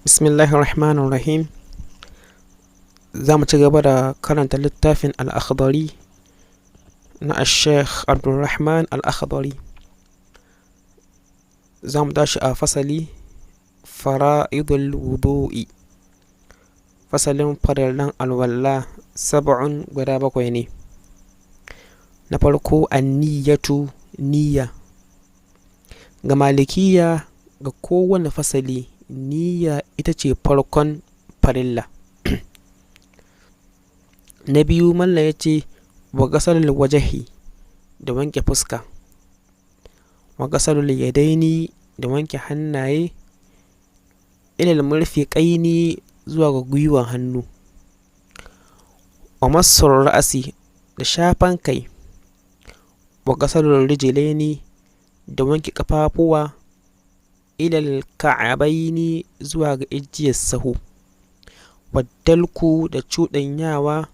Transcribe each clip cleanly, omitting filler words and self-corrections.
Bismillahir Rahmanir Rahim. Za mu ci gaba da karanta littafin Al-Akhdari na Sheikh Abdulrahman Al-Akhdari. Za mu tashi a fasali fara'idul wudu'i. Fasalin farillan alwala sab'un, guda bakwai ne. Na farko, an-niyyatu, niyya. Ga Malikiya, ga kowane fasali, niyya ita ce farkon farilla. Na biyu, mallam ya ce wa ghasalul wajhi, da wanke fuska, wa ghasalul yadaini, da wanke hannaye, ilal murfiqaini, zuwa ga gwiwan hannu, wa massur ra'asi, da shafan kai, wa ghasalul rijlaini, da wanke kafafuwa, ilal ka'abaini, zuwa ga ijiyar sahu, waddalku, da cuɗanyawa,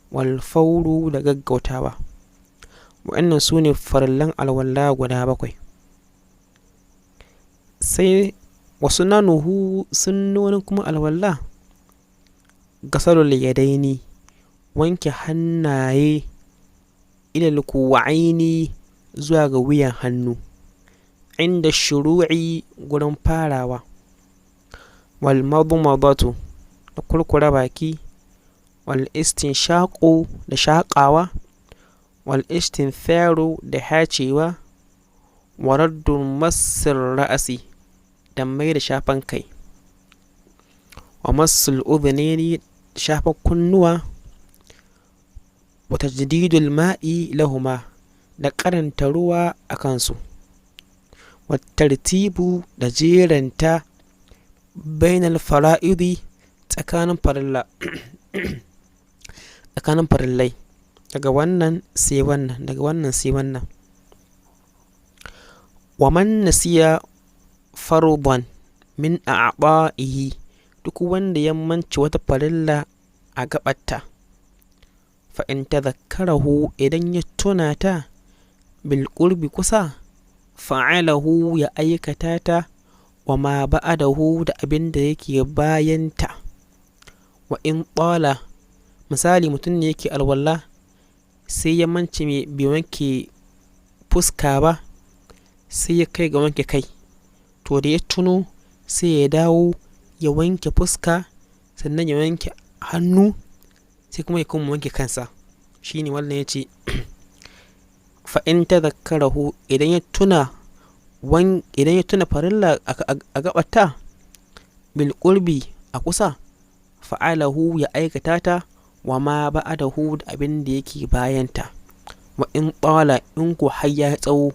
wal fauru, da gaggautawa. Waɗannan su ne farillan alwala guda bakwai. Sai wasu nanuhu, sunnonin kuma alwala: ghasalul yadaini, wanke hannaye, ilal kuwa'aini, zuwa ga wuyan hannu, inda shuru'i, gurin farawa, wal madmadatu, da kurkure baki, wal istinshaqu, da shaƙawa, wal istintharu, da hacewa, wa raddu massir ra'asi, da mai da shafan kai, wa massul udhunaini, shafan kunnuwa, wa tajdidul ma'i lahuma, da karanta ruwa a kansu, wa tartibu, da jeranta, bainal fara'idi, tsakanin farilla, tsakanin farillai, daga wannan sai wannan, daga wannan sai wannan. Wa man nasiya fardan min a'da'ihi, duk wanda ya manci wata farilla a gaɓarta, fa in tadhakkarahu, idan ya tuna ta, bil qurbi, kusa, fa'alahu, ya aikata ta, wa ma ba'adahu, da abin da yake bayanta, wa in tala. Misali, mutum ne yake alwala, sai ya mance bai wanke fuska ba, sai ya kai ga wanke kai. To, da ya tuno, sai ya dawo ya wanke fuska, sannan ya wanke hannu, sai kuma ya kuma wanke kansa. Shine wannan ya ce fa in tadhakkarahu, idan ya tuna farilla a gaɓarta, bil qurbi, a kusa, fa'alahu, ya aikata ta, wa ma ba'adahu, da abin da yake bayanta, wa in tala, in ko har ya tsawo,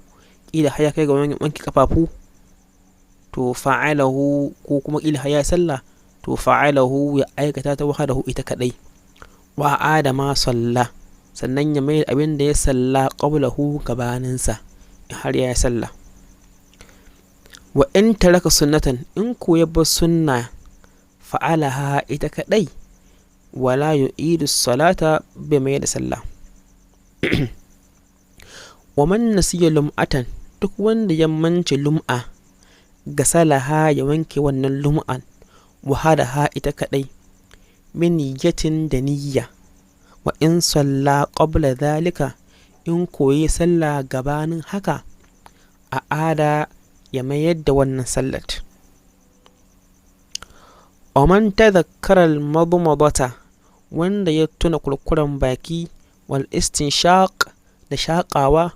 ƙila har ya kai ga wanke kafafu, to fa'alahu, ko kuma ƙila har ya sallah, to fa'alahu, ya aikata ta, wahdahu, ita kadai, wa a'ada ma salla, sannan ya mai abin da ya salla, qablahu, gabaninsa, in har ya sallah. Wa in taraka sunnatan, in ko ya bar sunna, fa'alaha, ita kadai, wala yu'idu salata, bai mai da sallah. Wa man nasiya lum'atan, duk wanda ya mance lum'a, gasalaha, ya wanke wannan lum'an, wahadaha, ita kadai, min niyyatin, da niyya. Wa in salla qabla dhalika, in koyi sallah gabanin haka, a ada, ya mayar da wannan sallat. Wa man tadhakkara al-madmadata, wanda ya tuna kurkuren baki, wal istinshaq, da shaƙawa,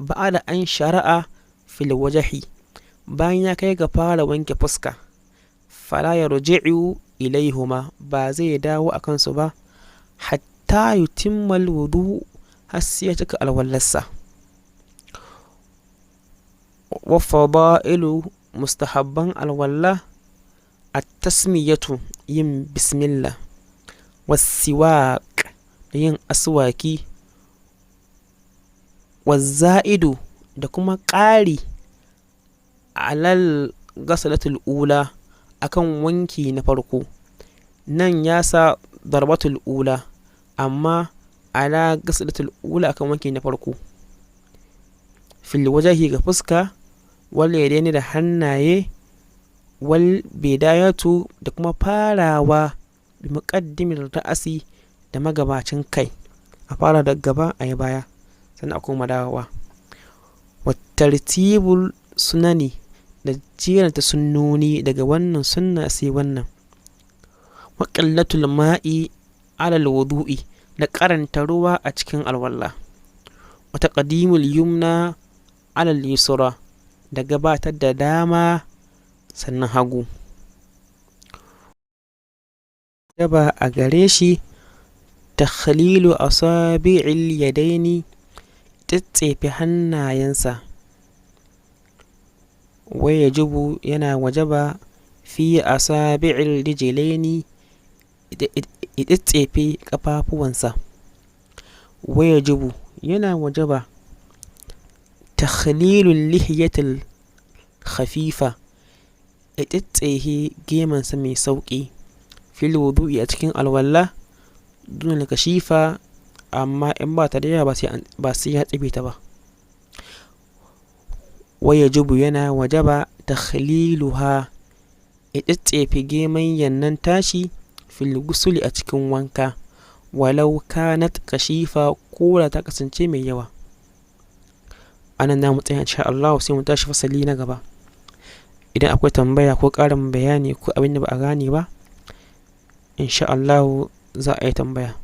ba'da an shara'a fil wajhi, bayan ya kai ga fara wanke fuska, fala yarji'u ilaihuma, ba zai dawo a kansu ba, hatta yutimmal wudu, har sai ya cika alwallarsa. Wa fada'ilu, mustahabban alwalla: at-tasmiyatu, yin bismillah, was-siwak, da yin aswaki, wazza'idu, da kuma ƙari, alal ghasalatul ula, akan wanki na farko. Nan ya sa darbatul ula, amma ala ghasalatul ula, akan wanki na farko, fil wajhi, ga fuska, wal yadaini, da hannaye. Wal bidayatu, da kuma farawa, bi muqaddimin ra'asi, da magabacin kai, a fara da gaba a yi baya sannan a koma dawowa. Wa tartibul sunani, da jeranta sunnoni daga wannan sunna sai wannan. Wa qillatul ma'i alal wudu'i, da karanta ruwa a cikin alwala. Wa taqdimul yumna alal yusra, da gabatar da dama sannan hagu. Yaba a gare shi takhlilu asabi'il yadaini, tsatsefe hannayensa. Wa yajibu, yana wajaba, fi asabi'il rijlaini, tsatsefe kafafuwansa. Wa yajibu, yana wajaba, takhlilul lihiyatil khafifa, ya tsetsehe gemansa mai sauƙi, fil wudu'i, a cikin alwala, dunal kashifa, amma in ba ta da yawa ba sai ya tsibe ta ba. Wa yajibu, yana wajaba, takhliluha, ya tsetsefe gemanyan nan tashi, fil gusuli, a cikin wanka, walau kanat kashifa, ko da ta kasance mai yawa. Anan za mu tsaya insha Allah, sai mu tashi fasali na gaba. Idan akwai tambaya ko ƙarin bayani ko abin da ba a gane ba, insha Allah za a yi tambaya.